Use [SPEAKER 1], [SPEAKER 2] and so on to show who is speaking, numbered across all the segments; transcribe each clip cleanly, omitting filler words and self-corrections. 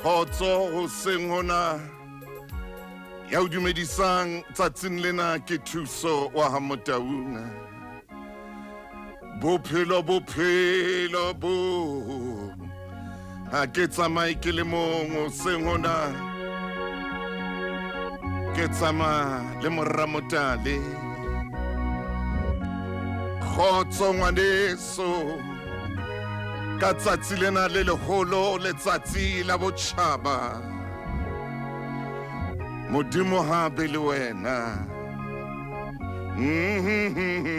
[SPEAKER 1] Kgotso hoseng hona ya o dumedisang tsatsing lena ke Thuso wa ha Motaung. Bophelo bophelo bo ha ke tsamaye ke le mong hoseng hona ke tsamaya le moramotale. Kgotso ngwaneso ka tsatsi lena le leholo letsatsi la botjhaba. Modimo ha be le wena. Mm-hmm.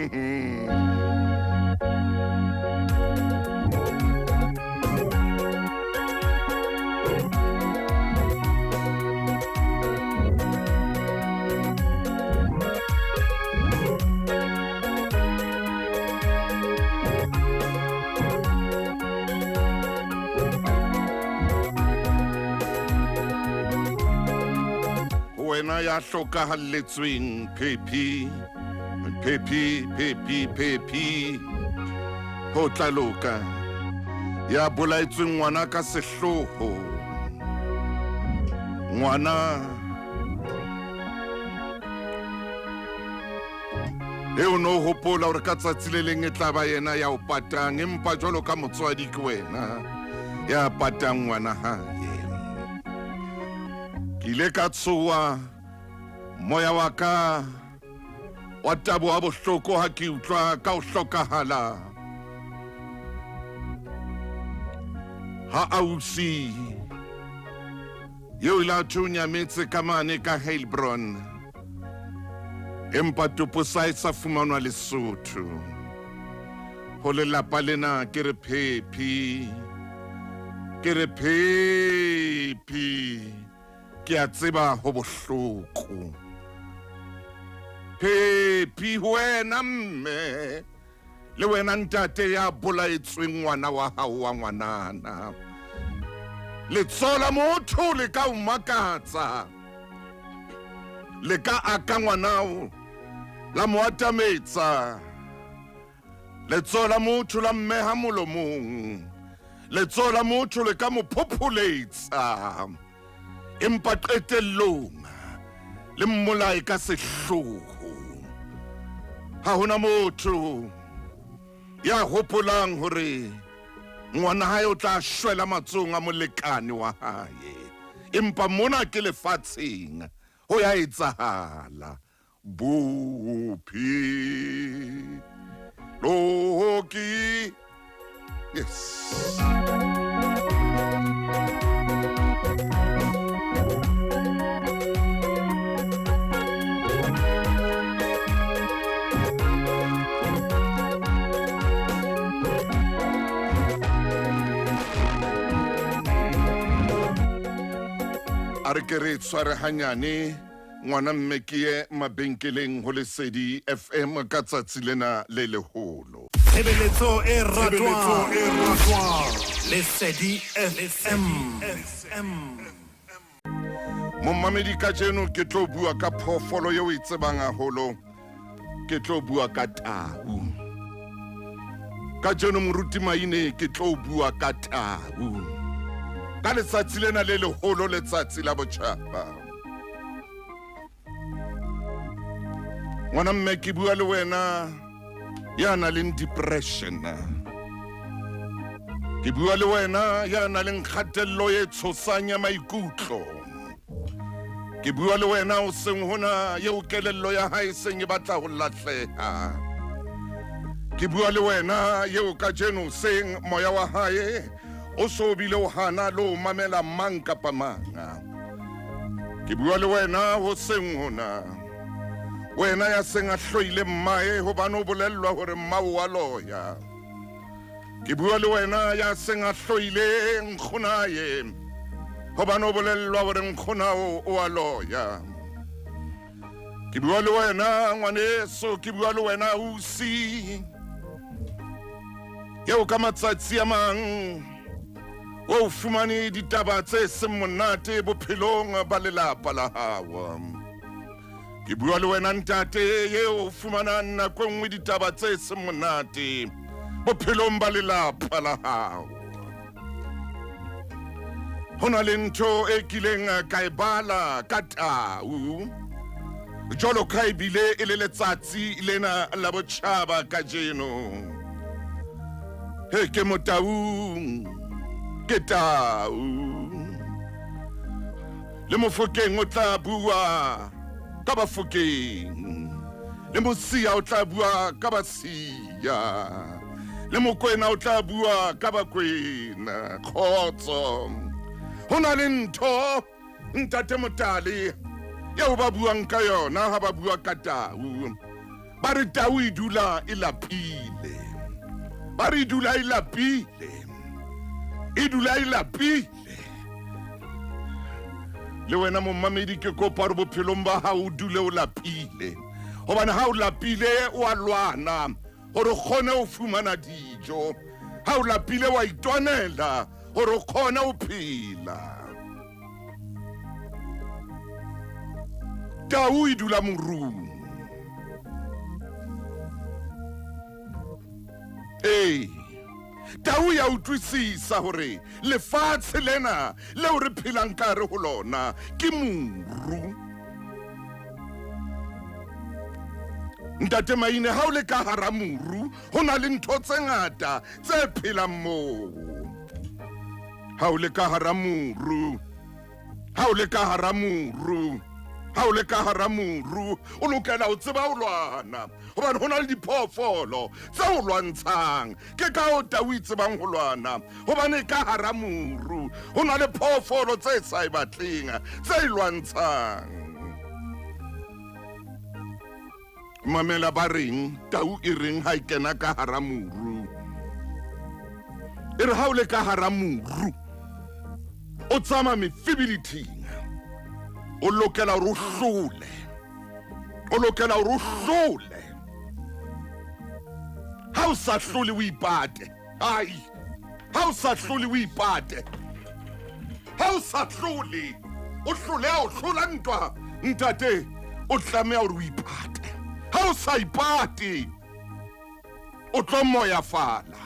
[SPEAKER 1] Wena ya hlokahalletsweng phephi phephi phephi phephi ho tla loka ya bolaetsweng ngwana ka sehloho ngwana e o no hopola hore ka tsatsi le leng e tla ba yena ya o patang empa jwalo ka motswadi ke wena ya patang ngwana hae ke ile ka tshoha moya wa ka wa taboha bohloko ha ke utlwa ka ho hlokahala ha ausi eo ile a thwe o nyametse ka mane ka Heilbron empa topo sa e sa fumanwa Lesotho ho lelapa lena ke re phephi ke re phephi ke a tseba ho bohloko phephi ho wena mme le wena ntate ya bolaetsweng ngwana wa hao wa ngwanana letsoho la motho le ka o makatsa le ka aka ngwanao la mo atametsa letsoho la motho la mmeha molomong letsoho la motho le ka mo phopholetsa empa qetellong le mmolae ka sehloho ha hona motho ya hopolang hore ngwana hae o tla shwela matsohong a molekane wa hae empa mona ke lefatsheng ho ya etsahala bophelo ke yes a re ke re tshware hanyane ngwana mme ke ye mabenkeleng ho Lesedi FM ka tsatsi lena le leholo.
[SPEAKER 2] Tshebeletso e ratwang Lesedi FM.
[SPEAKER 1] Momamedi kajeno ke tlo bua ka phoofolo eo e tsebang haholo ke tlo bua ka tau. Kajeno moruti Maine ke tlo bua ka tau. Ka letsatsi lena le leholo letsatsi la botjhaba. Ngwana mme ke bua le wena ya nang le depression. Ke bua le wena ya nang le kgatello e tshosang ya maikutlo. Ke bua le wena o seng hona eo kelello ya hae seng e batla ho lahleha. Ke bua le wena eo kajeno seng moya wa hae o so bile o hana le ho mamela mang kapa mang. Ke bua le wena ho seng hona. Wena ya seng a hloile mmae hobane o bolellwa hore mmao wa loya. Ke bua le wena ya seng a hloile nkgonae hobane o bolellwa hore nkgonao o a loya. Ke bua le wena ngwaneso, ke bua le wena ausi eo ka matsatsi a mang o fumane ditaba tse seng monate bophelong ba lelapa la hao. Ke bua le wena ntate eo o fumanang nako e nngwe ditaba tse seng monate bophelong ba lelapa la hao. Ho na le ntho e kileng ka e bala ka tau. Jwalo ka ebile e le letsatsi lena la botjhaba kajeno. He ke motaung, ke tau. Le mofokeng o tla bua ka bafokeng. Le mosia o tla bua ka basia. Le mokwena o tla bua ka bakwena. Kgotso. Ho na le ntho ntate Motale eo ba buang ka yona ha ba bua ka tau. Ba re tau e dula e lapile. Ba re e dula e lapile. E dula e lapile. Le wena momamedi ke kopa hore bophelong ba hao o dule o lapile. Hobane ha o lapile o a lwana hore o kgone ho fumana dijo. Ha o lapile wa itwanela hore o kgone ho phela. Tau e dula morung. Ee, tau ya utlwisisa hore lefatshe lena leo re phelang ka hare ho lona ke moru. Ntate Maine, ha o le ka hara moru, ho na le ntho tse ngata tse phelang moo. Ha o le ka hara moru, ha o le ka hara moru, ha o le ka hara moru, o lokela ho tseba ho lwana, hobane ho na le diphoofolo tse o lwantshang. Ke ka hoo tau e tsebang ho lwana, hobane ka hara moru ho na le phoofolo tse sa e batleng, tse e lwantshang. Mamela ba reng, tau e reng ha e kena ka hara moru. E re ha o le ka hara moru, o tsamaya mefibilithing, o lokela hore o hlole. O lokela hore o hlole. Ha o sa hlole o ipate. Ai, ha o sa hlole o ipate. Ha o sa hlole, o hloleha ho hlola ntwa, ntate, o tlameha hore o ipate. Ha o sa ipate, o tlo moyafala.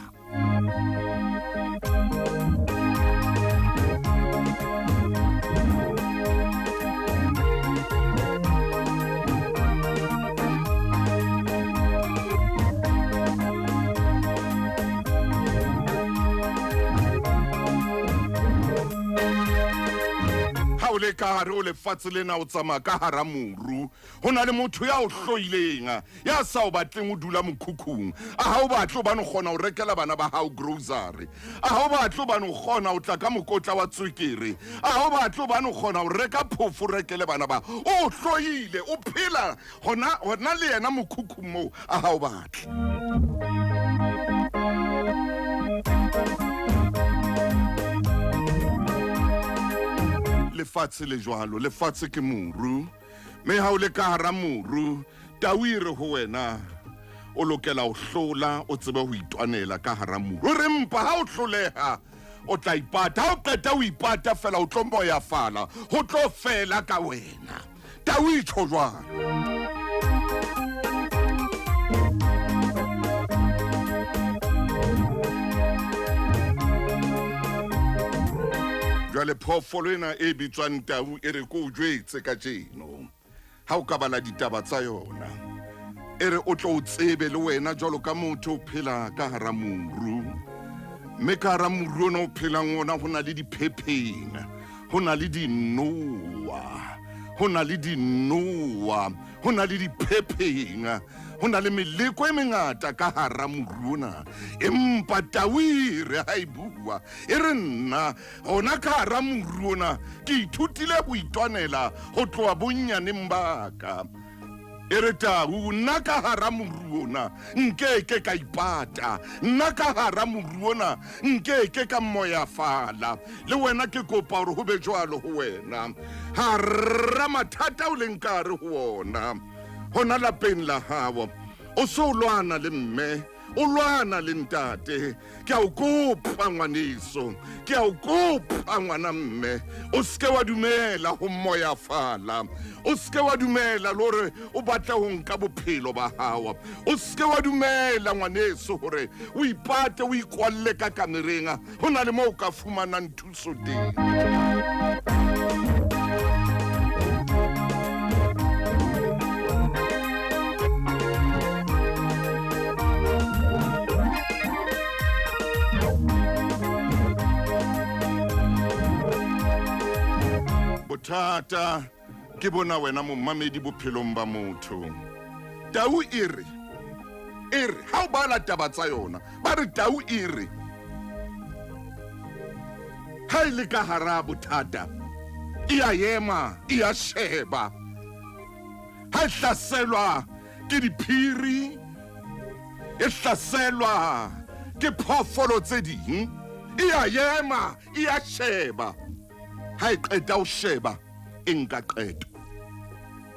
[SPEAKER 1] Ha o le ka hare ho lefatshe lena, o tsamaya ka hara moru, ho na le motho ya o hloileng, ya sa o batleng o dula mokhukhung. A ha o batle hobane o kgona ho rekela bana ba hao grocery. A ha o batle hobane o kgona ho tla ka mokotla wa tswekere. A ha o batle hobane o kgona ho reka phofo o rekele bana ba. O hloile, o phela hona hona le yena mokhukhung moo, a ha o batle. Lefatshe le jwalo, lefatshe ke moru. Mme ha o le ka hara moru, tau e re ho wena, o lokela ho hlola, o tsebe ho itwanela ka hara moru. O re mpa ha o hloleha, o tla ipata. Ha o qeta ho ipata fela, o tlo moyafala, ho tlo fela ka wena. Tau e tjho jwalo. Jwale phoofolo ena e bitswang tau e re ko o jwetse kajeno, ha o ka bala ditaba tsa yona, e re o tlo o tsebe le wena jwalo ka motho o phela ka hara moru. Mme ka hara moru ona o phelang ona ho na le diphepheng, ho na le dinoa, ho na le dinoa, ho na le diphepheng, ho na le meleko e mengata ka hara moru ona. Empa tau e re ha e bua, e re nna hona ka hara moru ona ke ithutile ho itwanela ho tloha bonnyaneng ba ka. E re tau, nna ka hara moru ona nkeke ka ipata, nna ka hara moru ona nkeke ka moyafala. Le wena ke kopa hore ho be jwalo ho wena. Hara mathata o leng ka hare ho ona, hona lapeng la hao, o so lwana le mme, O lwana le ntate. Ke a o kopa ngwaneso, ke a o kopa ngwana mme, o seke wa dumela ho moyafala, o seke wa dumela le hore o batla ho nka bophelo ba hao, o seke wa dumela ngwaneso hore o ipate o ikwalle ka kamereng, ho na le moo o ka fumanang thuso teng. Bothata ke bona wena momamedi bophelong ba motho. Tau e re, e re ha o bala taba tsa yona, ba re tau e re ha e le ka hara bothata e a ema, e a sheba. Ha e hlaselwa ke diphiri, e hlaselwa ke phoofolo tse ding, e a ema, e a sheba. Ha e qeta ho sheba, e nka qeto.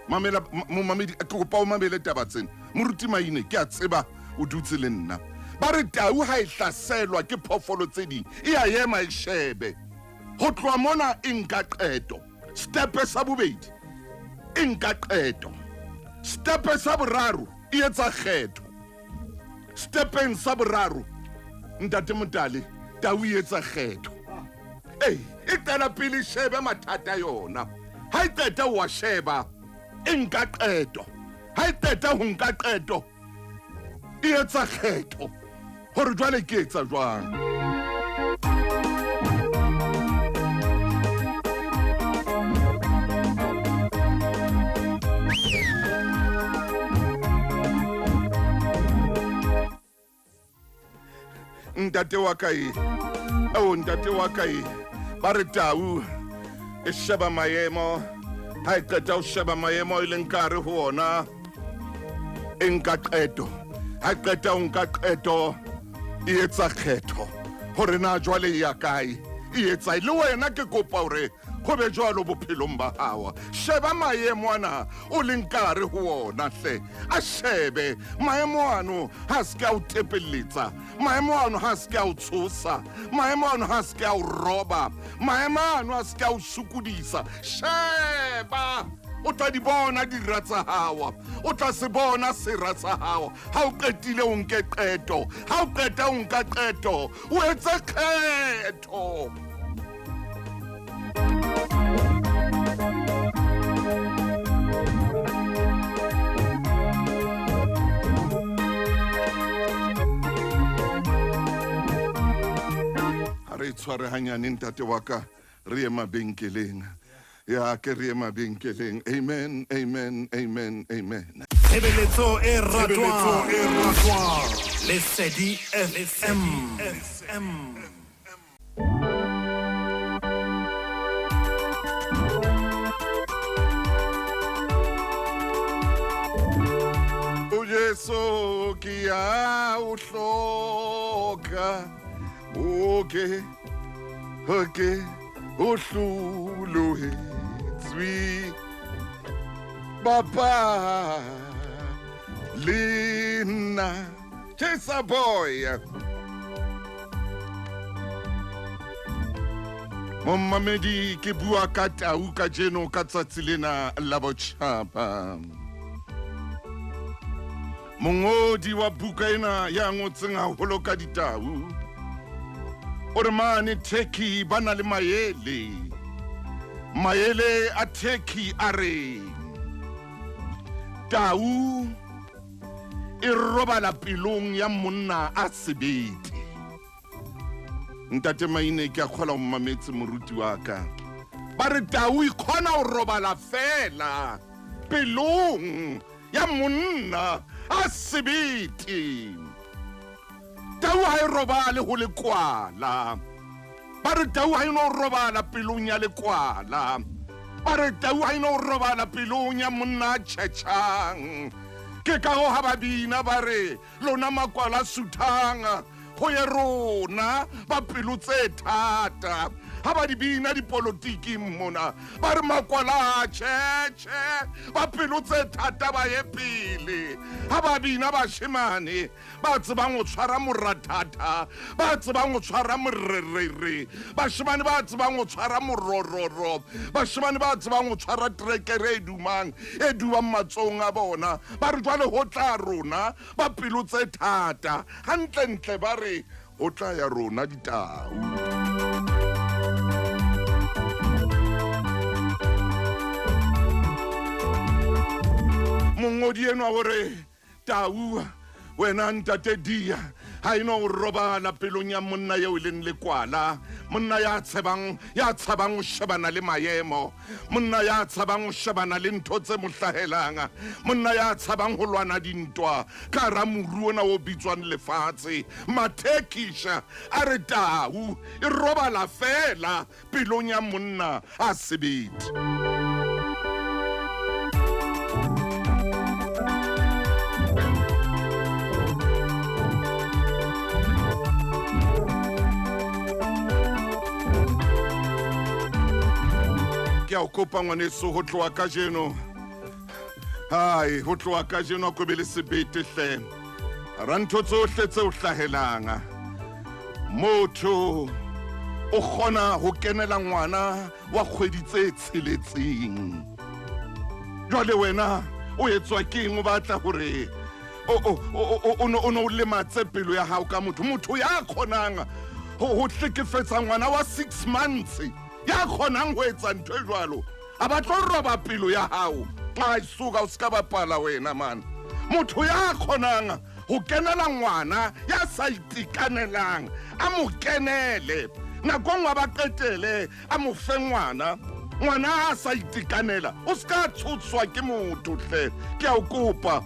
[SPEAKER 1] Mamela, momamedi, ke kopa o mamele taba tsena. Moruti Maine, ke a tseba o dutse le nna. Ba re tau ha e hlaselwa ke phoofolo tse ding, e a ema e shebe. Ho tloha mona e nka qeto. Stepe sa bobedi, e nka qeto. Stepe sa boraro, e etsa kgetho. Stepeng sa boraro, Ntate Motale, tau e etsa kgetho. Ei, e qala pele shebe mathata yona. Ha e qeta wa sheba, e nka qeto. Ha e qeta ho nka qeto, e etsa kgetho hore jwale ke etsa jwang. Ntate wa ka e, oh ntate wa ka e, ba re tau e sheba maemo, ha e qeta ho sheba maemo e leng ka hare ho ona, e nka qeto. Ha e qeta ho nka qeto, e etsa kgetho hore na jwale e ya kae, e etsa. Le wena ke kopa hore ho be jwalo bophelong ba hao. Sheba maemo ana o leng ka hare ho ona hle, a shebe maemo ano ha se ke a o tepelletsa, maemo ano ha se ke a o tshosa, maemo ano ha se ke a o roba, maemo ano ha se ke a o sokodisa. Sheba, o tla di bona dira tsa hao, o tla se bona sera sa hao. Ha o qetile o nke qeto, ha o qeta o nka qeto, o etse kgetho. Ha re tshware hanyane ntate wa ka, re ye mabenkeleng. Ya ke re ye mabenkeleng. Amen, amen, amen, amen.
[SPEAKER 2] Tshebeletso e ratwang, Lesedi FM.
[SPEAKER 1] O Jesu ke a o hloka, o ke o ke o hlolohetswe baba le nna. Chesa boy. Momamedi, ke bua ka tau kajeno ka tsatsi lena la botjhaba. Mongodi wa buka ena ya ngotseng haholo ka ditau o re mane Turkey ba na le maele. Maele a Turkey a re tau e robala pelong ya monna a sebete. Ntate Maine, ke a kgola o mmametse moruti wa ka. Ba re tau e kgona ho robala fela pelong ya monna a sebete. Tau ha e robale ho lekwala. Ba re tau ha e no robala pelong ya lekwala. Ba re tau ha e no robala pelong ya monna a tjhetjhang. Ke ka ho ha ba bina ba re lona makwala suthang ho ye rona ba pelo tse thata. Ha ba di bina dipolotiking mona, ba re makwala a tjhe tjhe, ba pelo tse thata ba ye pele. Ha ba bina bashemane ba tsebang ho tshwara morathatha, ba tsebang ho tshwara morerere, bashemane ba tsebang ho tshwara morororo, bashemane ba tsebang ho tshwara trekere e dumang, e dubang matsohong a bona, ba re jwale ho tla rona ba pelo tse thata. Hantlentle ba re ho tla ya rona ditau. Mongodi enwa o re, Tau, wena ntate Dia, ha e no robala pelong ya monna eo e leng lekwala, monna ya tshebang, ya tshabang ho shebana le maemo, monna ya tshabang ho shebana le ntho tse mo hlahelang, monna ya tshabang ho lwana dintwa ka hara moru ona o bitswang lefatshe. Maturkish a re tau e robala feela pelong ya monna a sebete. Ke a o kopa ngwaneso ho tloha kajeno, hai, ho tloha kajeno a ko be le sebete hle. Hara ntho tsohle tse o hlahelang, motho o kgona ho kenela ngwana wa kgwedi tse tsheletseng. Jwale wena o etswa keng? O batla hore o no o lematse pelo ya hao ka motho, motho ya kgonang ho hlekefetsa ngwana wa 6 months, ya kgonang ho etsa ntho e jwalo, a ba tlo roba pelo ya hao. Ai, suka, o ska bapala wena man. Motho ya kgonang ho kenela ngwana ya sa itekanelang, a mo kenele nako nngwe ba qetele a mo fe ngwana, ngwana a sa itekanela, o ska tshoswa ke motho hle. Ke a o kopa,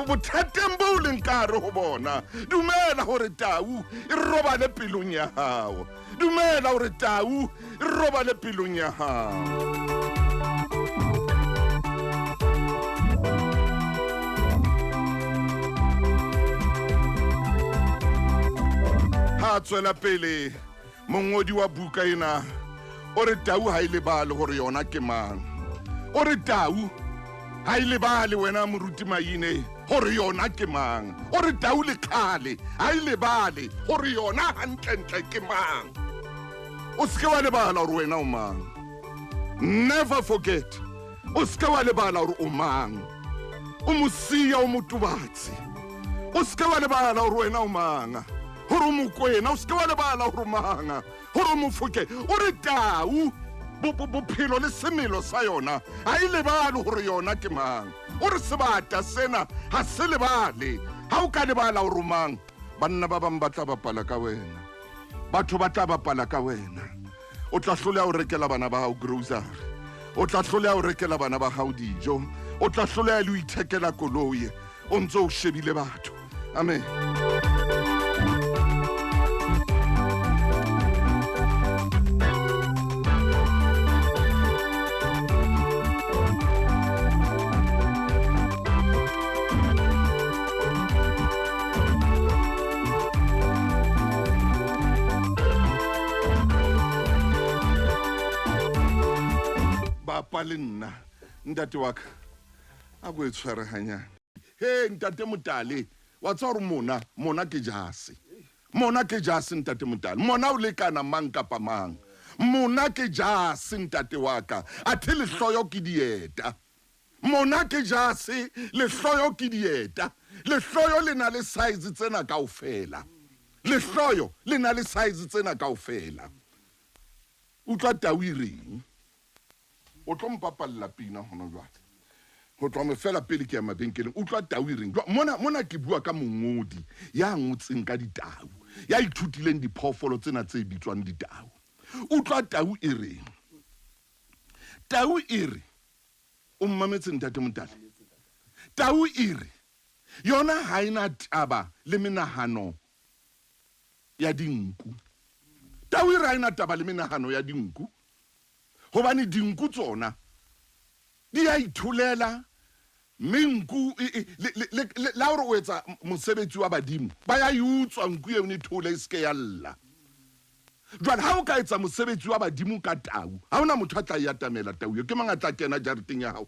[SPEAKER 1] bothateng bo o leng ka hare ho bona, dumela hore tau e robale pelong ya hao. Dumela hore tau e robale pelong ya hao. Ha tswela pele mongodi wa buka ena o re tau ha e lebale hore yona ke mang. O re tau ha e lebale wena moruti Maine hore yona ke mang. O re tau le kgale ha e lebale hore yona hantlentle ke mang. O seke wa lebala hore wena o mang. Never forget. O seke wa lebala hore o mang. O mosia o motubatsi. O seke wa lebala hore wena o mang. Hore o Mokwena, o seke wa lebala hore o mang. Hore o Mofoke. O re tau bophelo le semelo sa yona ha e lebale hore yona ke mang. O re sebata sena ha se lebale. Ha o ka lebala hore o mang, banna ba bang ba tla bapala ka wena, batho ba tla bapala ka wena. O tla hloleha ho rekela bana ba hao grocery, o tla hloleha ho rekela bana ba hao dijo, o tla hloleha le ho ithekela koloi o ntse o shebile batho. Amen. Bapa le nna ntate wa ka a ko e tshware hanyane. He ntate Motale, wa tseba hore mona, mona ke jase. Mona ke jase ntate Motale. Mona o lekana mang kapa mang. Mona ke jase ntate wa ka. Athe lehloyo ke dieta. Mona ke jase, lehloyo ke dieta. Lehloyo le na le size tsena kaofela. Lehloyo le na le size tsena kaofela. Utlwa tau e reng? O tlo mpapalla pina hona jwale. Ho tloha mo fela pele ke ya mabenkeleng. Utlwa tau e reng? Mona, mona ke bua ka mongodi ya ngotseng ka ditau, ya ithutileng diphoofolo tsena tse bitswang ditau. Utlwa tau e reng? Tau e re, o mmametse ntate Motale. Tau e re, yona ha ena taba le menahano ya dinku. Tau e re ha ena taba le menahano ya dinku, hobane dinku tsona di a itholela, mme nku la hore o etsa mosebetsi wa badimo, ba ya e utswa nku eo e thole e seke ya lla. Jwale ha o ka etsa mosebetsi wa badimo ka tau, ha hona motho a tla e atamela tau eo. Ke mang a tla kena jareteng ya hao?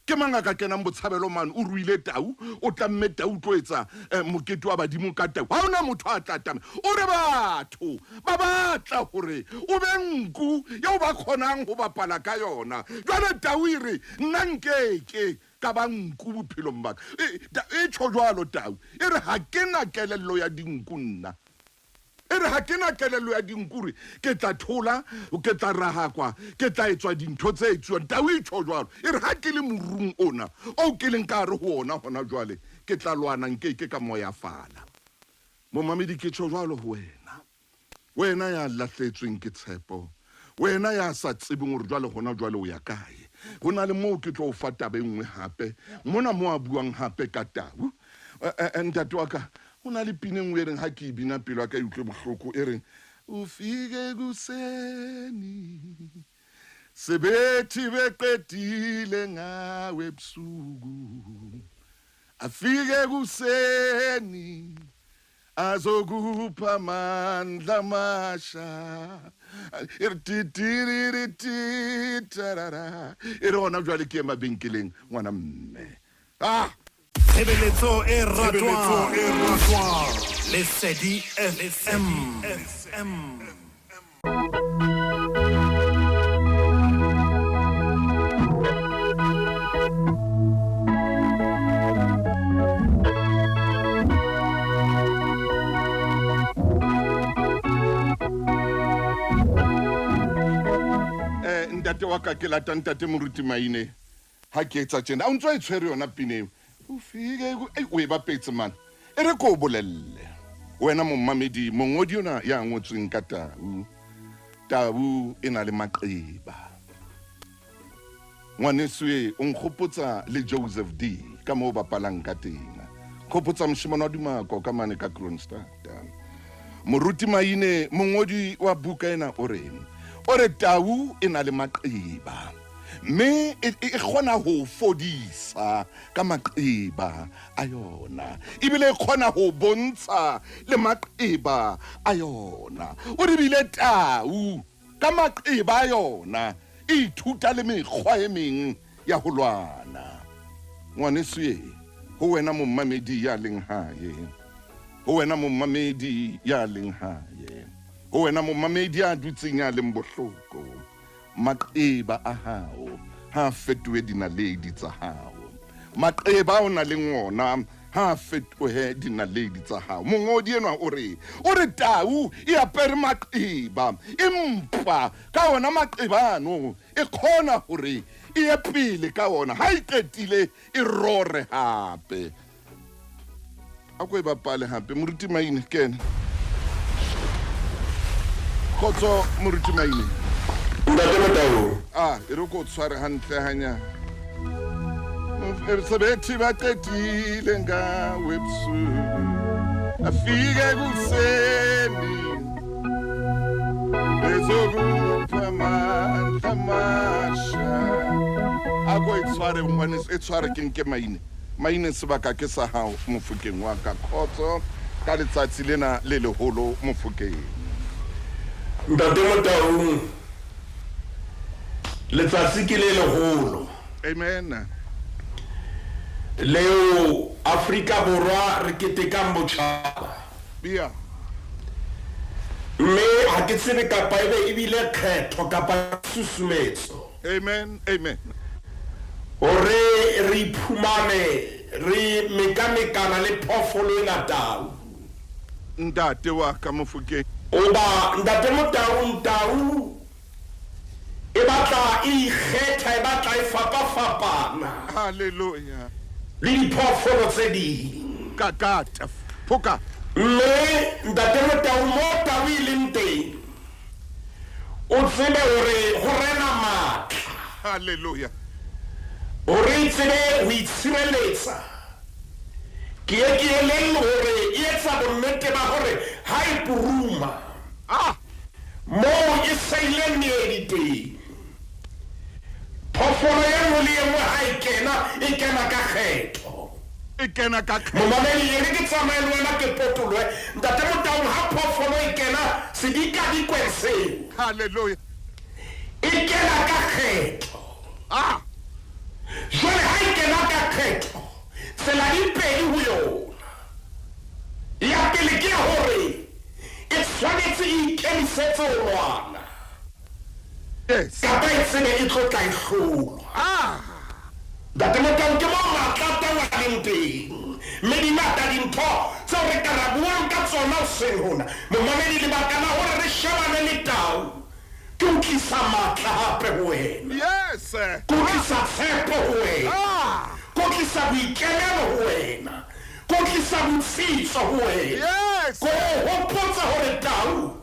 [SPEAKER 1] Ke mang a ka kenang botshabelo mane? O ruile tau, o tlamme tau, o tlo etsa eh, mokete wa badimo ka tau. Ha hona motho a tla atamela. O re batho ba batla hore o be nku eo ba kgonang ho bapala ka yona. Jwale tau e re, nna nkeke ka ba nku bophelong ba ka. E, e tjho jwalo tau. E re ha ke na kelello ya dinku nna. E re, Ha ke na kelello ya dinku re ke tla thola, ke tla rahakwa, ke tla etswa dintho tse etsuwang. Tau e tjho jwalo. E re, Ha ke le morung ona oo ke leng ka hare ho ona hona jwale, ke tla lwana, nke ke ka moyafala. Momamedi, ke tjho jwalo ho wena, wena ya lahletsweng ke tshepo, wena ya sa tsebeng hore jwale hona jwale o ya kae. Ho na le moo ke tlo o fa taba e nngwe hape, mona moo a buang hape ka tau. Ntate wa ka, Ho na le pina e nngwe e reng ha ke e bina pelo ya ka e utlwe bohloko, e reng, Ufike ekuseni, sebethi beqedile ngawe ebusuku. Afike ekuseni, azokupha amandla amasha. E re ti ti ri ri ti tarara. E re hona jwale ke ye mabenkeleng ngwana mme. Ah!
[SPEAKER 2] Tshebeletso e ratwang Lesedi FM.
[SPEAKER 1] Eh, ntate wa ka ke lata ntate Moruti Maine. Ha ke etsa tjena, a o ntso e tshwere yona pina eo. O fike ei o e bapetse man. E re ko o bolelle. Wena mommamedi, mongodi ona ya ngotsweng ka tau. Tau e na le maqeba. Ngwaneso e o nkgopotsa le Joseph D ka moo bapalang ka teng. Kgopotsa moshemane wa Dumako ka mane ka Kroonstad. Moruti Maine, mongodi wa buka ena o re, o re tau e na le maqeba. Mme e, e, e kgona ho fodisa ka maqeba a yona, ebile e kgona ho bontsha le maqeba a yona. O re bile tau ka maqeba a yona e ithuta le mekgwa e meng ya ho lwana. Ngwaneso ye, ho wena mommamedi ya leng hae, ho wena mommamedi ya leng hae, ho wena mommamedi ya dutseng ya leng bohloko, Maqeba a hao ha a fetohe dinaledi tsa hao. Maqeba a o na leng ona ha a fetohe dinaledi tsa hao. Mongodi enwa o re, o re tau e apere maqeba, empa ka ona maqeba ano e kgona hore e ye pele ka ona. Ha e qetile e rore hape. A ko e bapale hape Moruti Maine ke ena. Kgotso Moruti Maine.
[SPEAKER 3] Ntate Motaung.
[SPEAKER 1] Ah, e re ko tshware hantle hanya. Sebethi ba qetile ngawe ebusuku. Afike kuseni. Bezokupha amandla amasha. A ko e tshware ngwaneso, e tshware ke nke Maine. Maine sebaka ke sa hao Mofokeng wa ka. Khotso ka letsatsi lena le leholo Mofokeng.
[SPEAKER 3] Ntate Motaung, letsatsi ke le leholo.
[SPEAKER 1] Amen.
[SPEAKER 3] Leo Afrika Borwa re ketekang botjhaba.
[SPEAKER 1] Yeah.
[SPEAKER 3] Mme ha ke tsebe kapa ebe ebile kgetho kapa susumetso.
[SPEAKER 1] Amen. Amen.
[SPEAKER 3] Hore re iphumane re mekamekana le phoofolo ena tau.
[SPEAKER 1] Ntate wa ka Mofokeng.
[SPEAKER 3] Hoba Ntate Motaung tau e batla e ikgetha, e batla e fapafapana.
[SPEAKER 1] Hallelujah.
[SPEAKER 3] Le diphoofolo tse ding.
[SPEAKER 1] Ka ka taf phoka.
[SPEAKER 3] Mme Ntate Motaung moo tau e leng teng o tsebe hore ho rena matla.
[SPEAKER 1] Hallelujah.
[SPEAKER 3] Hore e tsebe ho itshireletsa. Ke ye ke elellwe hore e etsa bonnete ba hore ha e puruma,
[SPEAKER 1] Ah!
[SPEAKER 3] moo e seile meedi teng. Phoofolo e nngwe le e nngwe ha e kena, e kena ka kgetho.
[SPEAKER 1] E kena ka kgetho.
[SPEAKER 3] Momamedi, e re ke tsamaye le wena ke potolohe. Ntate Motaung, ha phoofolo e kena sedikadikweng seo.
[SPEAKER 1] Hallelujah.
[SPEAKER 3] E kena ka kgetho.
[SPEAKER 1] Ah.
[SPEAKER 3] Jwale ha e kena ka kgetho, tsela di pedi ho yona. Ya pele ke ya hore e tshwanetse e ikemisetse ho lwana.
[SPEAKER 1] Yes.
[SPEAKER 3] Kapa e tsebe e tlo tla e hlolwa.
[SPEAKER 1] Ah.
[SPEAKER 3] Ntate Motaung, ke moo matla a tau a leng teng. Mme di ngata dintho tseo re ka ra buang ka tsona hoseng hona. Momamedi, lebaka la hore re shebane le tau ke ho tlisa matla hape ho wena.
[SPEAKER 1] Yes.
[SPEAKER 3] Ke ho tlisa tshepo ho wena.
[SPEAKER 1] Ah.
[SPEAKER 3] Ke ho tlisa boikemelo ho wena. Ke ho tlisa botsitso ho wena.
[SPEAKER 1] Yes.
[SPEAKER 3] Ke ho hopotsa hore tau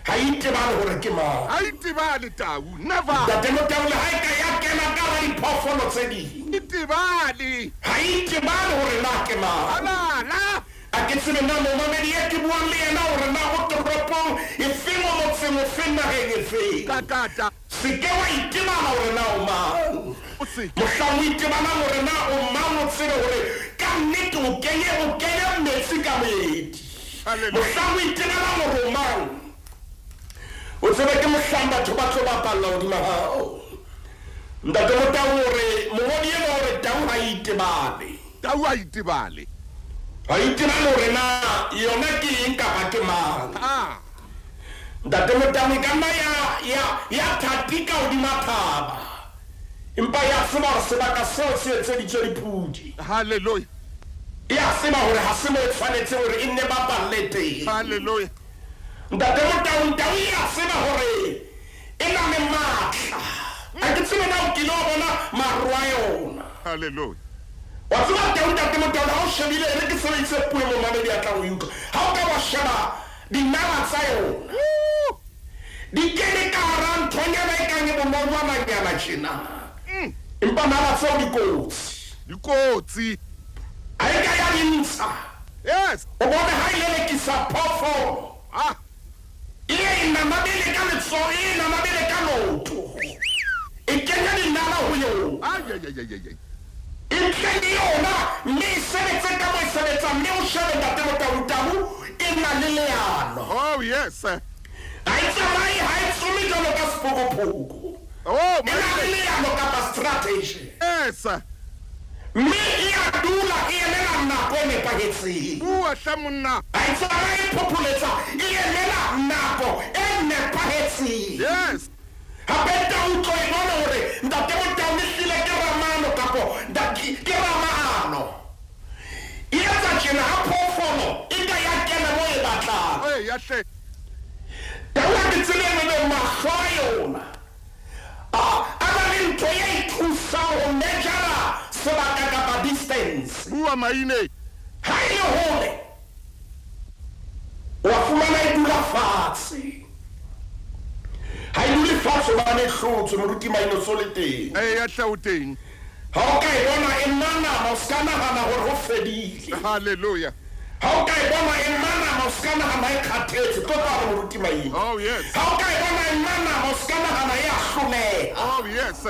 [SPEAKER 3] ha e itebale hore ke mang.
[SPEAKER 1] Ha e itebale tau. Never.
[SPEAKER 3] Ntate Motau, le ha e ka ya kena ka hara diphoofolo tse ding.
[SPEAKER 1] Itebale.
[SPEAKER 3] Ha e itebale hore na ke mang.
[SPEAKER 1] Halala.
[SPEAKER 3] A ke tsebe na momamedi e ke buang le yena hore na o toropong efeng, o motseng ofeng, naheng efeng.
[SPEAKER 1] Kakata.
[SPEAKER 3] Se ke wa itebala hore na o mang.
[SPEAKER 1] O se ke.
[SPEAKER 3] Mohlang o itebalang hore na o mang, o tsebe hore ka nnete o kenye, o kenya metsi ka moedi.
[SPEAKER 1] Hallelujah.
[SPEAKER 3] Mohlang o itebalang hore o mang, o tsebe ke mohlang batho ba tlo bapalla hodima hao. Ntate Motau o re, mongodi enwa o re tau ha e itebale.
[SPEAKER 1] Tau ha e itebale.
[SPEAKER 3] Ha e itebale hore na yona ke eng kapa ke mang.
[SPEAKER 1] Ah.
[SPEAKER 3] Ntate Motau e ka nna ya, ya, ya thatika hodima thaba. Empa ya tseba hore sebaka seo se etseditswe diphudi.
[SPEAKER 1] Hallelujah.
[SPEAKER 3] Ya tseba hore ha se mo e tshwanetse hore e nne bapalle teng.
[SPEAKER 1] Hallelujah.
[SPEAKER 3] Ntate Motaung, tau e a tseba hore e na le matla. Ha ke tsebe na o kile wa bona maru a yona.
[SPEAKER 1] Hallelujah.
[SPEAKER 3] Wa tseba tau, Ntate Motaung, ha o shebile, e re ke sebedise puo e momamedi a tla o e utlwa. Ha o ka wa sheba dinala tsa yona,
[SPEAKER 1] Woo!
[SPEAKER 3] di kene ka hara nthonyana e kang e bonolwananyana tjena. Empa nala tseo di kotsi.
[SPEAKER 1] Di kotsi.
[SPEAKER 3] Ha e ka ya di ntsha.
[SPEAKER 1] Yes.
[SPEAKER 3] O bone ha e lelekisa phoofolo.
[SPEAKER 1] Ah.
[SPEAKER 3] E ye e nanabele ka letsoho, e ye e nanabele ka leoto. E kenya dinala ho yona.
[SPEAKER 1] Ai, ai, ai, ai, ai.
[SPEAKER 3] E ntle le yona, mme e sebetse ka mo e sebetsang, mme o shebe Ntate Motau, tau e na le leano.
[SPEAKER 1] Oh, yes.
[SPEAKER 3] Ha e tsamaye, ha e tsome jwalo ka sephokophoko.
[SPEAKER 1] Oh,
[SPEAKER 3] E na le
[SPEAKER 1] my
[SPEAKER 3] leano kapa strategy.
[SPEAKER 1] Yes.
[SPEAKER 3] Mme e a dula e emela nako e nepahetseng.
[SPEAKER 1] Bua hle monna.
[SPEAKER 3] Ha e tsamaye e phopholetsa, e emela nako e nepahetseng.
[SPEAKER 1] Yes.
[SPEAKER 3] Hape tau tlo e bona hore Ntate Motau ehlile ke ramano kapo ke ramaano. E etsa tjena ha phoofolo e ka ya kena moo e batlang.
[SPEAKER 1] Ee, ya hle.
[SPEAKER 3] Tau ha ke tsebe e be mahlo a yona. A, a na le ntho e e thusang ho measure sebaka kapa distance.
[SPEAKER 1] Bua maine.
[SPEAKER 3] Ha e le hole, wa fumana e dula fatshe. Ha e dule fatshe hobane e hlotswe, moruti Maine o so le teng.
[SPEAKER 1] Ee, ya hle o teng.
[SPEAKER 3] Ha o ka e bona e manama, o ska nahana hore ho fedile.
[SPEAKER 1] Hallelujah.
[SPEAKER 3] Ha o ka e bona e manama, o ska nahana e kgathetse. Tlo tla re moruti Maine.
[SPEAKER 1] Oh, yes.
[SPEAKER 3] Ha o ka e bona e manama, o ska nahana e a hloleha.
[SPEAKER 1] Oh, yes.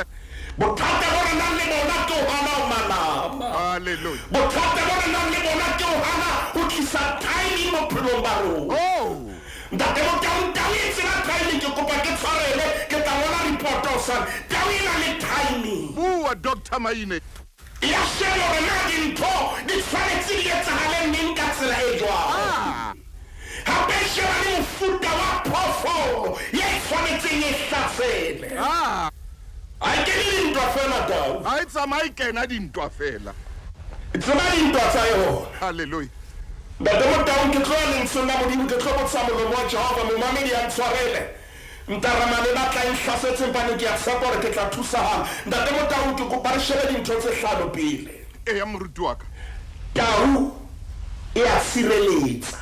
[SPEAKER 3] Bothata bo re nang le bona ke ho hana ho manama.
[SPEAKER 1] Hallelujah.
[SPEAKER 3] Bothata bo re nang le bona ke ho hana ho tlisa timing bophelong ba rona.
[SPEAKER 1] Oh.
[SPEAKER 3] Ntate Motau, tau e tseba timing, ke kopa ke tshwarele, ke tla ngola report hosane. Tau e na le timing.
[SPEAKER 1] Bua Dr. Maine.
[SPEAKER 3] Ya sheba hore na dintho di tshwanetse di etsahale neng ka tsela e jwang.
[SPEAKER 1] Ah.
[SPEAKER 3] Hape e sheba le mofuta wa phoofolo ye e tshwanetseng e hlasele.
[SPEAKER 1] Ah.
[SPEAKER 3] Ha e kene dintwa fela tau.
[SPEAKER 1] Ha e tsamaye kena dintwa fela.
[SPEAKER 3] E tseba dintwa tsa yona.
[SPEAKER 1] Hallelujah.
[SPEAKER 3] Ntate Motau, ke tlo ya lentsweng la Modimo, ke tlo botsa molomo wa Jehova, momamedi a ntshwarele. Ntaramane ba tla e nhlasetseng bane ke a tshepa hore ke tla thusahala. Ntate Motau, ke kopa re shebe dintho tse hlano pele.
[SPEAKER 1] Eya moruti wa ka.
[SPEAKER 3] Tau e a sireletsa.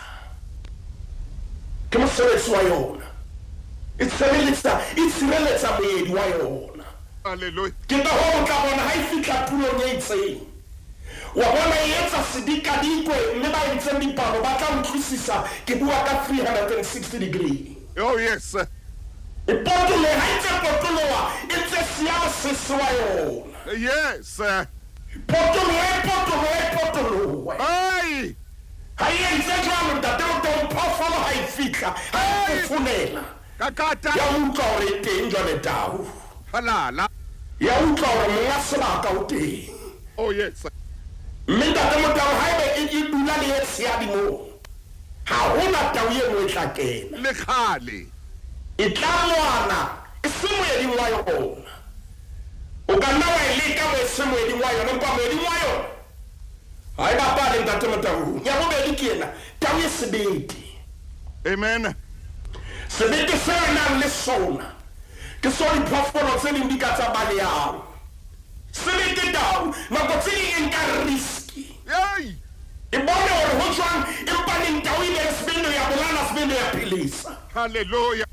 [SPEAKER 3] Ke mosebetsi wa yona. E tshireletsa, e tshireletsa moedi wa yona.
[SPEAKER 1] Hallelujah.
[SPEAKER 3] Ke ka hoo o tla bona ha e fihla tulong e itseng. Wa bona e etsa sedikadikwe, mme ba entseng dipalo ba tla utlwisisa ke bua ka 360 degree.
[SPEAKER 1] Oh, yes.
[SPEAKER 3] E potoloha, ha e ntse potoloha, e ntse siya mosese wa yona.
[SPEAKER 1] Yes.
[SPEAKER 3] Potolohe, potolohe, potolohe.
[SPEAKER 1] Ai!
[SPEAKER 3] Ha e entse jwalo, Ntate Motaung, phoofolo ha e fihla, ha e fofonela.
[SPEAKER 1] Kakata.
[SPEAKER 3] Ya utlwa hore e teng jwale tau.
[SPEAKER 1] Halala.
[SPEAKER 3] Ya utlwa hore monga sebaka o teng.
[SPEAKER 1] Oh yes.
[SPEAKER 3] Mme Ntate Motaung, haebe e, e dula le e tshehadi moo, ha hona tau e nngwe e tla kena.
[SPEAKER 1] Le kgale.
[SPEAKER 3] E tla lwana e se moeding wa yona. O ka nna wa e leka mo e se moeding wa yona, empa moeding wa yona ha e bapale, Ntate Motaung. Ya bobedi ke ena, tau e sebete.
[SPEAKER 1] Amen.
[SPEAKER 3] Sebete seo e nang le sona ke seo diphoofolo tse ding di ka tsa balehang. Sebete tau, nako tse ding e nka riski.
[SPEAKER 1] Yay!
[SPEAKER 3] E bone hore ho jwang, empa neng tau e be le sebete ya bolana, sebete ya phelisa.
[SPEAKER 1] Hallelujah.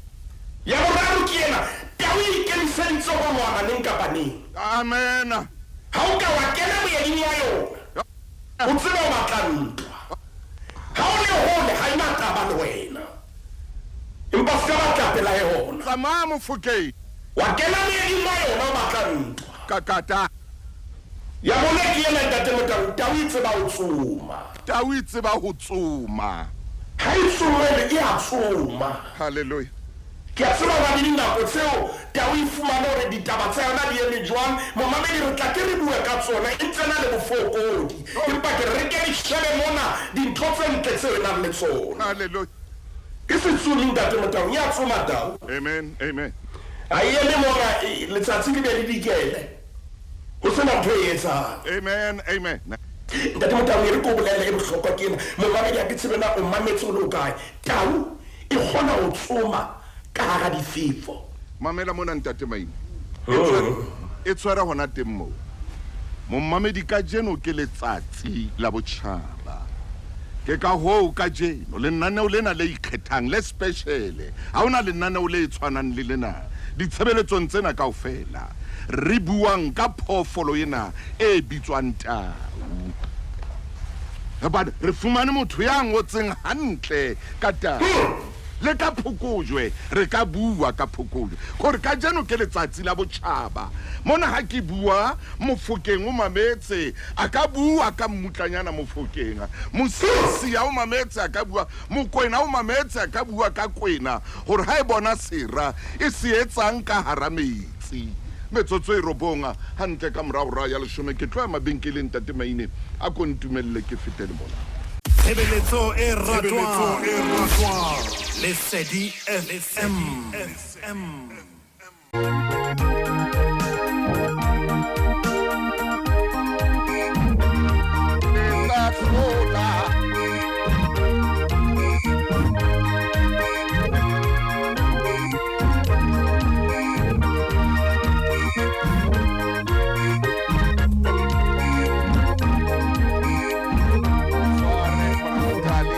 [SPEAKER 3] Ya boraro ke ena, tau e ikemiseditse ho lwana neng kapa neng.
[SPEAKER 1] Amen.
[SPEAKER 3] Ha o ka wa kena moeding wa yona, o tsebe o batla ntwa. Ha o le hole, ha e na taba le wena. Empa se ka batla pela yona.
[SPEAKER 1] Tsamaya Mofokeng.
[SPEAKER 3] Wa kena moeding wa yona o batla ntwa.
[SPEAKER 1] Kakata.
[SPEAKER 3] Ya bone ke ena, Ntate Motau, tau e tseba ho tsoma.
[SPEAKER 1] Tau e tseba ho tsoma.
[SPEAKER 3] Ha e tsomele, e a tsoma.
[SPEAKER 1] Hallelujah.
[SPEAKER 3] Ke a tseba hobane dinako tseo tau e fumane hore ditaba tsa yona di eme jwang. Momamedi, re tla ke re bue ka tsona, e ntse na le bofokodi. Empa ke re ke re shebe mona dintho tse ntle tseo e nang le tsona.
[SPEAKER 1] Hallelujah.
[SPEAKER 3] Ke setsomi, Ntate Motau, e a tsoma tau.
[SPEAKER 1] Amen. Amen.
[SPEAKER 3] Ha e eme mona, letsatsi le be le dikele. Ho sena ntho e etsang.
[SPEAKER 1] Amen. Amen.
[SPEAKER 3] Ntate Motau, e re ke o bolelle e bohlokwa ke ena. Momamedi, ha ke tsebe na o mametse o le hokae. Tau e kgona ho tsoma ka hara difefo.
[SPEAKER 1] Mamela mona, Ntate Maine. E tshwere hona teng moo. Momamedi, kajeno ke letsatsi la botjhaba. Ke ka hoo kajeno lenaneo lena le ikgethang le special. Ha hona lenaneo le tshwanang le lena ditshebeletsong tsena kaofela. Re buang ka phoofolo ena e bitswang tau. Hobane re fumane motho ya ngotseng hantle ka tau. Le ka phokojwe, re ka bua ka phokojwe. Kore kajeno ke letsatsi la botjhaba. Mona ha ke bua, Mofokeng o mametse, a ka bua ka mmutlanyana Mofokeng. Mosisi ya o mametse, a ka bua. Mokwena o mametse, a ka bua ka kwena. Hore ha e bona sera, e se etsang ka hara metsi. Metsotso e robong, hantle ka mora hora ya leshome, ke tlo ya mabenkeleng, Ntate Maine. A ko ntumelle ke fete le mona.
[SPEAKER 2] Tshebeletso e ratwang. Lesedi FM.
[SPEAKER 1] Le tla hlola.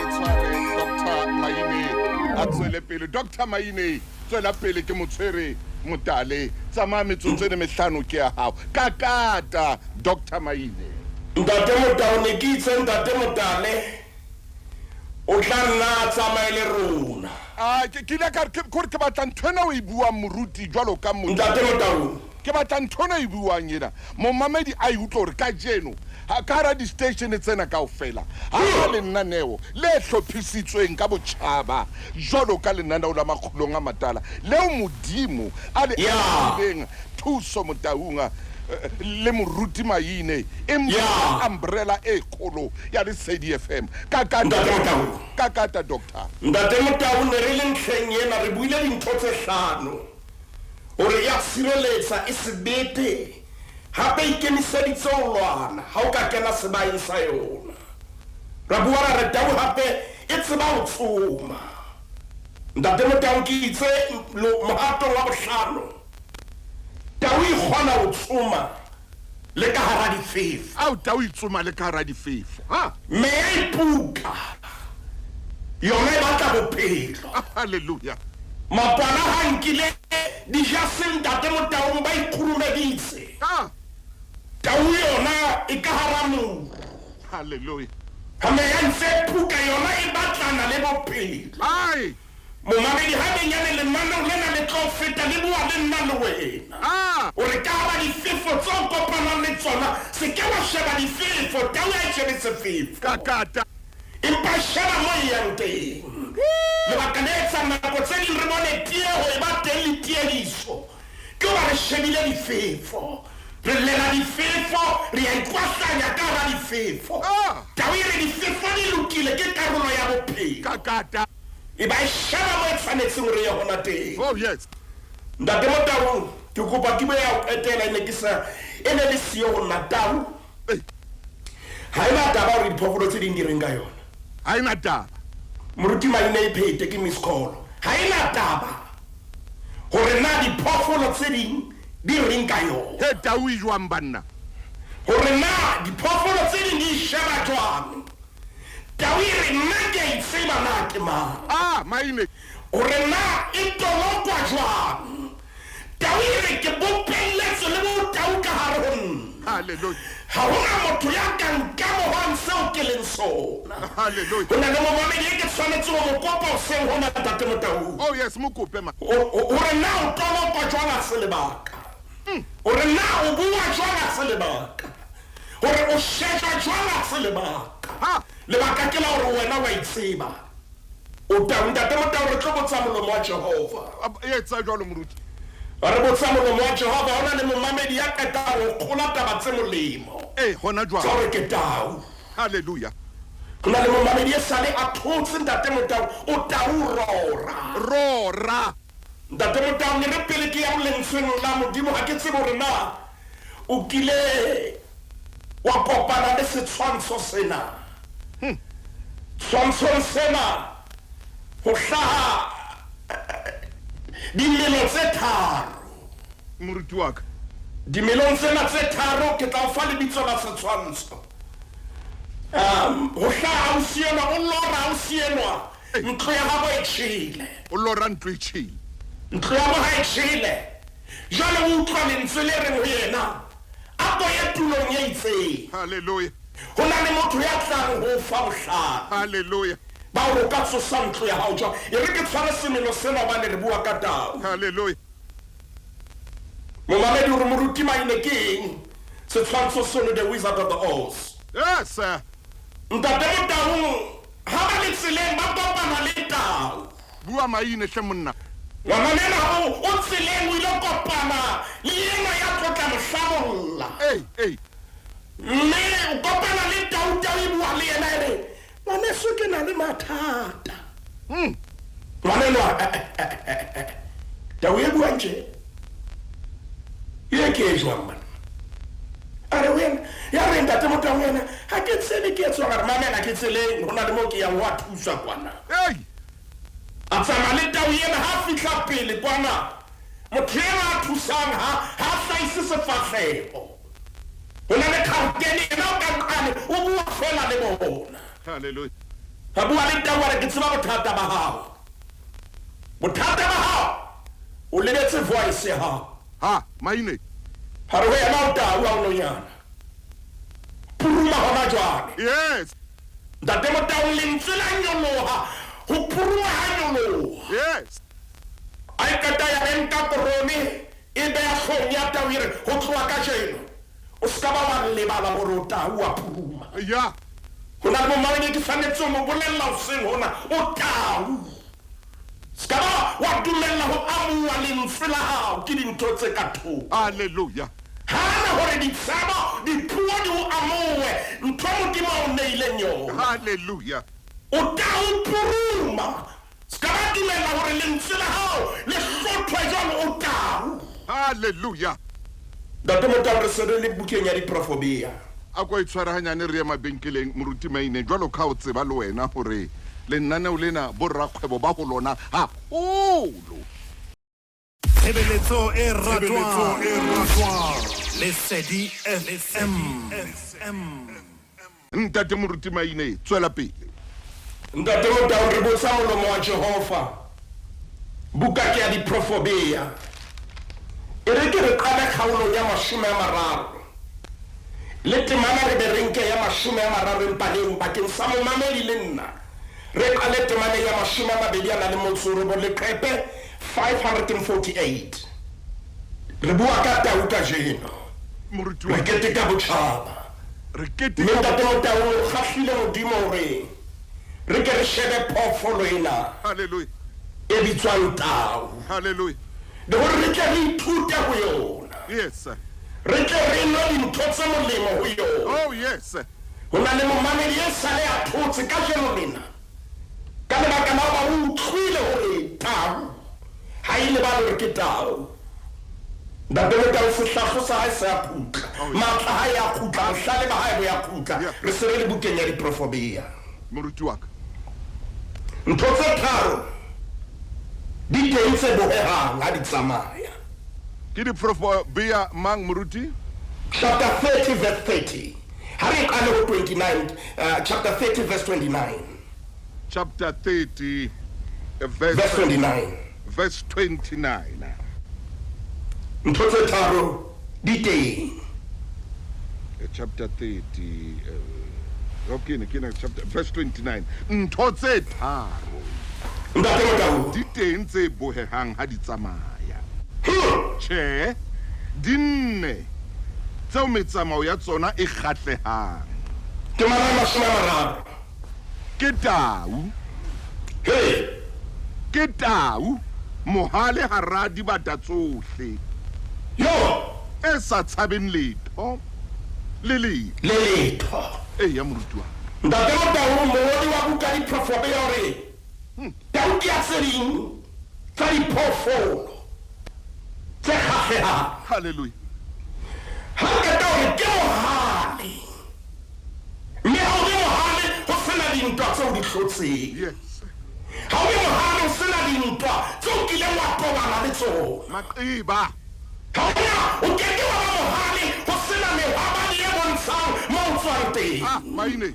[SPEAKER 1] Tshware, Dr. Maine a tswele pele. Dr. Maine, tswela pele, ke motshwere Motale. Tsamaya, metsotso e mehlano ke ya hao. Kakata, Dr. Maine.
[SPEAKER 3] Ntate Motau, ne ke itse Ntate Motale o tla nna a tsamaye le rona.
[SPEAKER 1] Ah, ke ile ka re kore ke batla ntho ena o e buang, moruti, jwalo ka motho.
[SPEAKER 3] Ntate Motau.
[SPEAKER 1] Ke batla ntho ena e buang ena. Momamedi a e utlwe hore kajeno ka hara di-station tsena kaofela ha hona lenaneo le hlophisitsweng ka botjhaba jwalo ka lenaneo la Makgulong a Matala leo Modimo a le ahileng Thuso Motaung le Moruti Maine, empa umbrella e kgolo ya Lesedi FM.
[SPEAKER 3] Ntate Motau.
[SPEAKER 1] Kakata, Doctor.
[SPEAKER 3] Ntate Motau, ne re le ntlheng ena, re buile dintho tse hlano. Hore ya tshireletsa, e sebete, hape ikemiseditse ho lwana ha o ka kena sebaeng sa yona. Ra bua ra re tau hape e tseba ho tsoma. Ntate Motau, ke itse mohatong wa bohlano, tau e kgona ho tsoma le ka hara difefo.
[SPEAKER 1] Ao, tau e tsoma le ka hara difefo. Ha?
[SPEAKER 3] Meya e puka, yona e batla bophelo.
[SPEAKER 1] Hallelujah.
[SPEAKER 3] Mapwana ha nkile dijase, Ntate Motaung, ba ikgurumeditse. Tau yona e ka hara moru.
[SPEAKER 1] Hallelujah.
[SPEAKER 3] Ha meya ntse e puka, yona e batlana le bophelo.
[SPEAKER 1] Ai.
[SPEAKER 3] Momamedi, ha benyane lenaneo lena le tlo feta le bua le nna le wena. O re ka hara difefo tseo kopanang le tsona, se ke wa sheba difefo, tau ha e shebe sefefo.
[SPEAKER 1] Kakata.
[SPEAKER 3] Empa e sheba mo e yang teng. Lebaka le etsang nako tse ding re bone tieho e ba teng le tiehiso ke hoba re shebile difefo. Re llela difefo, re a ikwahlanya ka hara difefo.
[SPEAKER 1] Ah!
[SPEAKER 3] Tau e re difefo di lokile, ke karolo ya bophelo.
[SPEAKER 1] Kakata.
[SPEAKER 3] E ba e sheba mo e tshwanetseng hore e ye hona teng.
[SPEAKER 1] Oh yes.
[SPEAKER 3] Ntate Motaung, ke kopa ke bue ya ho qetela e ne ke sa e ne le siyo ho nna. Tau
[SPEAKER 1] Ei.
[SPEAKER 3] ha e na taba hore diphoofolo tse ding di reng ka yona.
[SPEAKER 1] Ha e na taba.
[SPEAKER 3] Moruti Maine e phete ke miss call. Ha e na taba hore na diphoofolo tse ding di reng ka yona.
[SPEAKER 1] He tau e jwang banna?
[SPEAKER 3] Hore na diphoofolo tse ding di e sheba jwang. Tau e re nna ke a itseba na ke mang.
[SPEAKER 1] Ah, Maine.
[SPEAKER 3] Hore na e tolokwa jwang. Tau e re ke bopelletswe le botau ka hare ho nna.
[SPEAKER 1] Hallelujah.
[SPEAKER 3] Ha hona motho ya ka nkamohang seo ke leng sona.
[SPEAKER 1] Hallelujah.
[SPEAKER 3] Ho na le momamedi e ke tshwanetse ho mo kopa hoseng hona, Ntate Motaung.
[SPEAKER 1] Oh yes, mo kope ma.
[SPEAKER 3] Hore na o tolokwa jwang ha se lebaka. Hore na o bua jwang ha se lebaka. Hore o shejwa jwang ha se lebaka.
[SPEAKER 1] Ha.
[SPEAKER 3] Lebaka ke la hore wena wa itseba. O tau, Ntate Motau, re tlo botsa molomo wa Jehova.
[SPEAKER 1] Etsa jwalo moruti.
[SPEAKER 3] Re botsa molomo wa Jehova, hona le momamedi ya qetang ho kgola taba tse molemo.
[SPEAKER 1] Eh, hona jwalo.
[SPEAKER 3] Tsa hore ke tau.
[SPEAKER 1] Hallelujah.
[SPEAKER 3] Ho na le momamedi e sale a thotse, Ntate Motau, o tau rora.
[SPEAKER 1] Rora.
[SPEAKER 3] Ntate Motau, ne re pele ke ya lentsweng la Modimo, ha ke tsebe hore na o kile wa kopana le setshwantsho sena. Tshwantshong sena ho hlaha dimelo tse tharo.
[SPEAKER 1] Moruti wa ka.
[SPEAKER 3] Dimelong tsena tse tharo ke tla o fa lebitso la setshwantsho. Ho hlaha ausi enwa, o lora ausi enwa, ntlo ya habo e tjhele.
[SPEAKER 1] O lora ntlo e tjhele.
[SPEAKER 3] Ntlo ya bo ha e tjhele. Jwale o utlwa lentswe le reng ho yena, a ko ye tulong e itseng.
[SPEAKER 1] Hallelujah.
[SPEAKER 3] Ho na le motho ya tlang ho o fa bohlale.
[SPEAKER 1] Hallelujah.
[SPEAKER 3] Ba hore o ka tsosa ntlo ya hao jwang. E re ke tshware semelo sena hobane re bua ka tau.
[SPEAKER 1] Hallelujah.
[SPEAKER 3] Momamedi o re moruti Maine ke eng setshwantsho seno, The Wizard of the Oz?
[SPEAKER 1] Yes, sir.
[SPEAKER 3] Ntate Motaung ha ba le tseleng ba kopana le tau.
[SPEAKER 1] Bua Maine hle monna.
[SPEAKER 3] Ngwanana enwa o o tseleng o ile kopana le enwa ya tlo tla mo hlabolla.
[SPEAKER 1] Ei, ei.
[SPEAKER 3] Mme o kopana le tau, tau e bua le yena e re, ngwaneso ke na le mathata. Ngwana enwa, tau e buang tje? E ke e jwang bana? A re ho yena, ya re Ntate Motaung yena, ha ke tsebe ke etswang, a re mamela ke tseleng, ho na le moo ke yang ho a thuswa kwana.
[SPEAKER 1] Ei.
[SPEAKER 3] A tsamaya le tau ena, ha fihla pele kwana, motho ena a thusang ha ha hlahise sefahleho. Ho na le kgautene yena o ka nqane, o bua fela le bona.
[SPEAKER 1] Hallelujah.
[SPEAKER 3] A bua le tau a re ke tseba bothata ba hao. Bothata ba hao, o lebetse voice ya hao.
[SPEAKER 1] Ha, Maine.
[SPEAKER 3] Ha re ho yena o tau ha o nonyana. Puruma hona jwale.
[SPEAKER 1] Yes.
[SPEAKER 3] Ntate Motaung lentswe la nyoloha, ho puruma ha nyoloha.
[SPEAKER 1] Yes.
[SPEAKER 3] A e qeta ya re nka korone e beha hloohong ya tau e re ho tloha kajeno o ska ba wa lebala hore o tau wa puruma.
[SPEAKER 1] Ya.
[SPEAKER 3] Ho na le momamedi ke tshwanetse ho mo bolella hoseng hona, o tau. Ska ba wa dumella ho amuwa lentswe la hao ke dintho tse ka thoko.
[SPEAKER 1] Hallelujah.
[SPEAKER 3] Hana hore ditshebo, dipuo di o amuwe ntho Modimo a o neileng yona.
[SPEAKER 1] Hallelujah.
[SPEAKER 3] O tau puruma. Ska ba dumella hore lentswe la hao le hlothwe jwalo, o tau.
[SPEAKER 1] Hallelujah.
[SPEAKER 3] Ntate Motau, re se re le bukeng ya diprofobia.
[SPEAKER 1] A ko e tshware hanyane re ye mabenkeleng, moruti Maine, jwalo ka o tseba le wena hore lenaneo lena borrakgwebo ba ho lona haholo.
[SPEAKER 2] Tshebeletso e ratwang, Lesedi FM.
[SPEAKER 1] Ntate moruti Maine, tswela pele.
[SPEAKER 3] Ntate Motau, re botsa molomo wa Jehova. Buka ke ya diprofobia. E re ke re qale kgaolong ya 30. Le temana re be re nke ya 30 empaleng bakeng sa momamedi le nna. Re qale temana ya 29 leqepe 548. Re bua ka tau kajeno.
[SPEAKER 1] Moruti wa
[SPEAKER 3] Re keteka botjhaba.
[SPEAKER 1] Re
[SPEAKER 3] Mme
[SPEAKER 1] keteka.
[SPEAKER 3] Ntate Motau, o kgahlile Modimo hore re ke re shebe phoofolo ena
[SPEAKER 1] Hallelujah.
[SPEAKER 3] e bitswang tau.
[SPEAKER 1] Hallelujah.
[SPEAKER 3] Le hore re tle re ithute ho yona.
[SPEAKER 1] Yes, sir.
[SPEAKER 3] Re tle re nwe dintho tse molemo ho yona.
[SPEAKER 1] Oh, yes, sir.
[SPEAKER 3] Ho na le momamedi e sale a thotse kajeno lena ka lebaka la hoba o utlwile hore tau ha e lebale hore ke tau. Ntate Motau, sehlahlo sa hae se a khutla, matla hae a khutla, bohlale ba hae bo ya khutla.
[SPEAKER 1] Yeah.
[SPEAKER 3] Re se re le bukeng ya diprofobia.
[SPEAKER 1] Moruti wa ka.
[SPEAKER 3] Ntho tse tharo di teng tse bohehang ha di tsamaya.
[SPEAKER 1] Ke diprofobia mang, moruti?
[SPEAKER 3] Chapter 30 verse 30. Ha re qale ho 29, chapter 30 verse 29.
[SPEAKER 1] Chapter 30, verse,
[SPEAKER 3] Verse 29.
[SPEAKER 1] Verse 29.
[SPEAKER 3] Ntho tse tharo di teng.
[SPEAKER 1] Chapter 30, okay, ne, ke na chapter verse 29. Ntho tse tharo
[SPEAKER 3] Ntate Motau.
[SPEAKER 1] di teng tse bohehang ha di tsamaya. Tjhe, di nne tseo metsamao ya tsona e kgahlehang.
[SPEAKER 3] Temana ya 30.
[SPEAKER 1] Ke tau.
[SPEAKER 3] Hey.
[SPEAKER 1] Ke tau, mohale hara dibata tsohle.
[SPEAKER 3] Yo.
[SPEAKER 1] E sa tshabeng letho le letho.
[SPEAKER 3] Le letho.
[SPEAKER 1] Eya, moruti wa.
[SPEAKER 3] Ntate Motau, mongodi wa buka diprofobia hore tau ke ya tse ding tsa diphoofolo tse kgahlehang.
[SPEAKER 1] Hallelujah.
[SPEAKER 3] Ha qeta hore ke mohale. Mme ha o be mohale ho sena dintwa tseo di hlotseng.
[SPEAKER 1] Yes.
[SPEAKER 3] Ha o be mohale ho sena dintwa tseo kileng wa tobana le tsona.
[SPEAKER 1] Maqeba.
[SPEAKER 3] Ha ona o ke ke wa ba mohale ho sena mehwabadi e bontshang mo o tswang teng.
[SPEAKER 1] Ah, maine.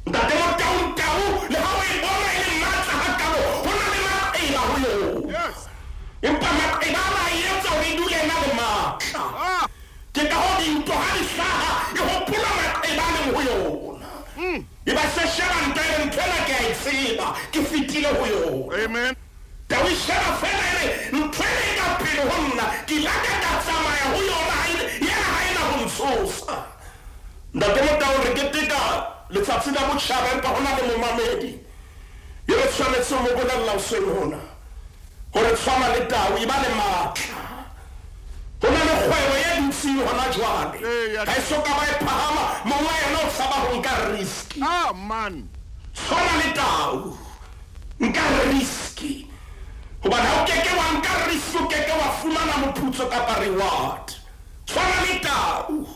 [SPEAKER 3] Ntate Motau, tau le ha o e bona e le matla hakalo, ho na le maqeba ho yona.
[SPEAKER 1] Yes.
[SPEAKER 3] Empa maqeba ana a etsa hore e dule e na le matla.
[SPEAKER 1] Ah.
[SPEAKER 3] Ke ka hoo dintwa ha di hlaha, e hopola maqeba a leng ho yona. E ba se sheba ntwa e re ntho ena ke a e tseba, ke fetile ho yona.
[SPEAKER 1] Amen.
[SPEAKER 3] Tau e sheba fela e re ntho ena e ka pele ho nna, ke ile ka ka tsamaya ho yona, ha e, yena ha ena ho ntshosa. Ntate Motau, re keteka letsatsi la botjhaba, empa ho na le momamedi e re tshwanetse ho mo bolella hoseng hona hore tshwana le tau, e ba le matla. Ho na le kgwebo e dutseng hona jwale.
[SPEAKER 1] Eya.
[SPEAKER 3] Ha e so ka ba e phahama, monga yona o tshaba ho nka risk.
[SPEAKER 1] Ah, man.
[SPEAKER 3] Tshwana le tau, nka risk. Hobane ha o keke wa nka risk, o keke wa fumana moputso kapa reward. Tshwana le tau.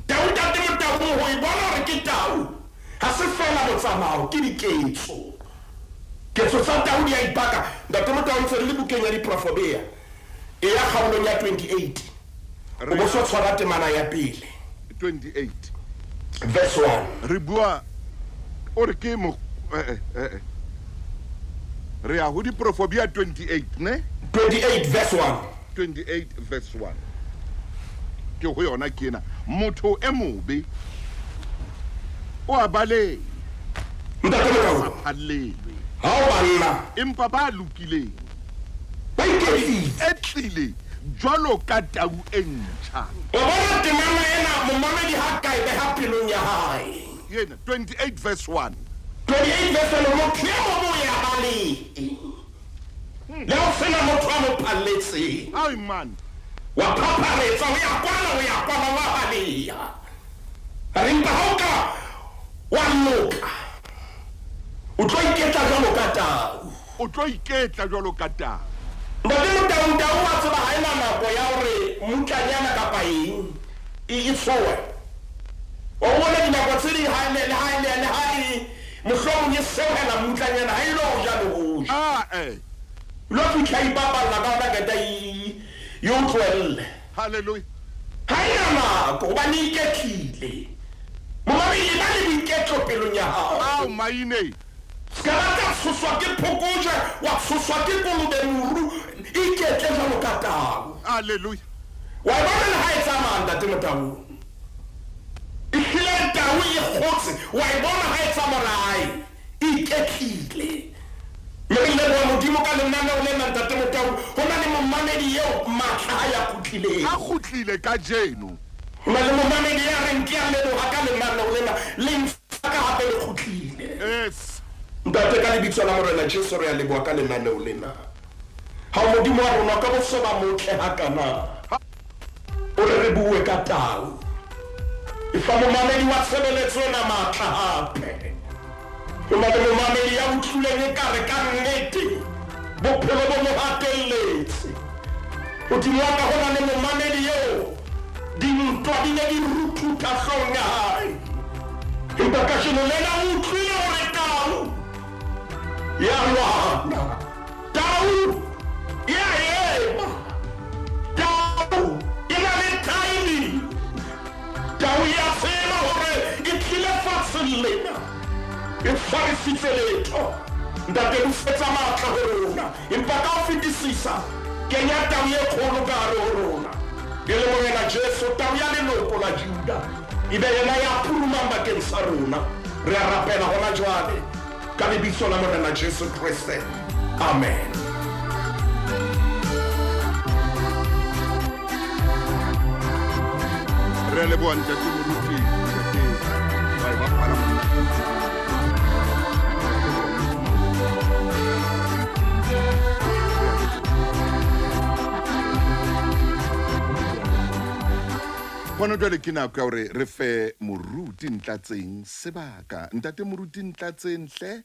[SPEAKER 3] Tau, Ntate Motau, ho e bona hore ke tau, ha se fela motsamao, ke diketso. Ketso tsa tau di a ipaka. Ntate Motau, ntse re le bukeng ya diprofobia e ya kgaolong ya 28. O bo so tshwara temana ya pele.
[SPEAKER 1] 28.
[SPEAKER 3] Verse 1.
[SPEAKER 1] Re bua o re ke mo, Re ya ho diprofobia 28, ne?
[SPEAKER 3] 28 verse 1.
[SPEAKER 1] 28 verse 1. Ke ho yona ke ena. Motho e mobe o a baleha.
[SPEAKER 3] Ntate Motau.
[SPEAKER 1] Sa phallelwe.
[SPEAKER 3] Ha o banna.
[SPEAKER 1] Empa ba lokileng.
[SPEAKER 3] Ba iketlile.
[SPEAKER 1] E tlile jwalo ka tau e ntjha.
[SPEAKER 3] O bona temana ena momamedi ha ka e beha pelong ya hae.
[SPEAKER 1] Yena 28 verse 1.
[SPEAKER 3] 28 verse 1, motho e mobe o ya balehe. Le ha o sena motho a mo phalletseng.
[SPEAKER 1] Ai man.
[SPEAKER 3] Wa phapharetsa, o ya kwana, o ya kwana, wa baleha. A re empa ha o ka wa loka, o tlo iketla jwalo ka tau.
[SPEAKER 1] O tlo iketla jwalo ka tau.
[SPEAKER 3] Ntate Motau, tau wa tseba ha ena nako ya hore mmutlanyana kapa eng e tshohe. O bona dinako tse ding ha le, le ha le, le ha e, mohlomong e seohela mmutlanyana, ha e lo ho ja le ho ja.
[SPEAKER 1] Ah, eh.
[SPEAKER 3] Lo fihla ipapalla ka ona keta e o tlohelle.
[SPEAKER 1] Hallelujah.
[SPEAKER 3] Ha ena nako hobane e iketlile. Momamedi, e ba le boiketlo pelong ya hao.
[SPEAKER 1] Ao, maine.
[SPEAKER 3] Se ka ba ka tshoswa ke phokojwe, wa tshoswa ke kolobe moru, iketle jwalo ka tau.
[SPEAKER 1] Hallelujah.
[SPEAKER 3] Wa e bona le ha e tsamaya, Ntate Motau. Ehlile tau e kgotse, wa e bona ha e tsamaya hae, iketlile. Mme re leboha Modimo ka lenaneo lena, Ntate Motau, ho na le momamedi eo matla a ya kgutlileng.
[SPEAKER 1] A kgutlile kajeno.
[SPEAKER 3] Ho na le momamedi ya reng ke a leboha ka lenaneo lena, lentswe la ka hape le kgutlile.
[SPEAKER 1] Yes.
[SPEAKER 3] Ntate, ka lebitso la Morena Jesu re a leboha ka lenaneo lena. Ha o Modimo wa rona, o ka bo so ba motle hakana. O re re bue ka tau. E fa momamedi wa tshebeletso ena matla hape. Ho na le momamedi ya utlwileng ekare ka nnete bophelo bo mo hatelletse. Hodimo wa ka ho na le momamedi eo dintwa di ne di ruthutha hloohong ya hae. Empa kajeno lena o utlwile hore tau ya lwana. Tau ya ema. Tau e na le timing. Tau e a tseba hore e tlile fatsheng lena e tshwarisitse letho. Ntate, busetsa matla ho rona, empa ka ho fetisisa, kenya tau e kgolo ka hare ho rona, e le Morena Jesu, tau ya leloko la Juda, e be yena ya purumang bakeng sa rona. Re a rapela hona jwale ka lebitso la Morena Jesu Kreste. Amen.
[SPEAKER 1] Re a leboha ntate moruti, ntate wa e bapala monate. Gona jwale ke nako ya gore re fe moruti Ntlatseng sebaka. Ntate moruti Ntlatseng hle.